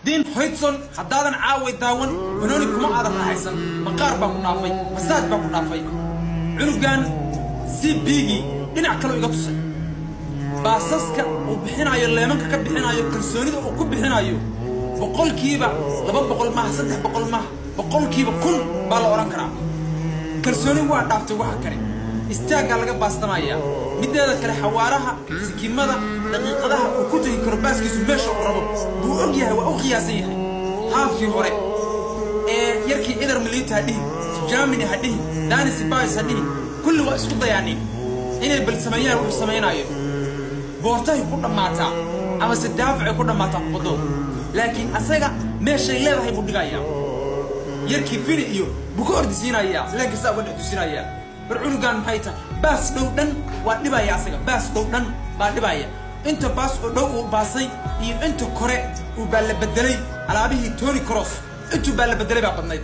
Dean Huijsen, haddaadan caaway daawan, banooni kuma aadan raaxaysan. Maqaar baa ku dhaafay, masaaj baa ku dhaafay. Cunugan CB-gii dhinac kaloo iga tusay. Baasaska uu bixinayo, leemanka ka bixinayo, kalsoonida uu ku bixinayo, 200% maaha, 300 maaha, 1000% baa la odhan karaa. Kalsooni waa dhaaftay waxa kale. Istaaggaa laga baastamayaa. Mideeda kale, xawaaraha sikimada daqiiqadaha uu ku tegi karo baaskiisu meesha uu rabo buu og yahay, waa u qiyaasan yahay. Haafkii hore ee yarkii Eder Militao ha dhihin, Tchouaméni ha dhihin, Dani Ceballos ha dhihin, kulli waa isku dayaanin inay bal sameeyaan wuxuu samaynaayo. Boortahay ku dhammaataa amase daafacay ku dhammaataa kubaddooda, laakiin asaga meeshay leedahay buu dhigayaa. Yarkii Vini iyo buu ka ordisiinayaa, laakiin saa uga dhex tusinayaa. Bar cunugan maxay tahay? Baas dhow dhan waa dhibaya asaga, baas dhow dhan baa dhibaya. Inta baas oo dhow uu baasay iyo inta kore uu baa la bedelay alaabihii Toni Kroos intuu baa la bedelay baa badnayd.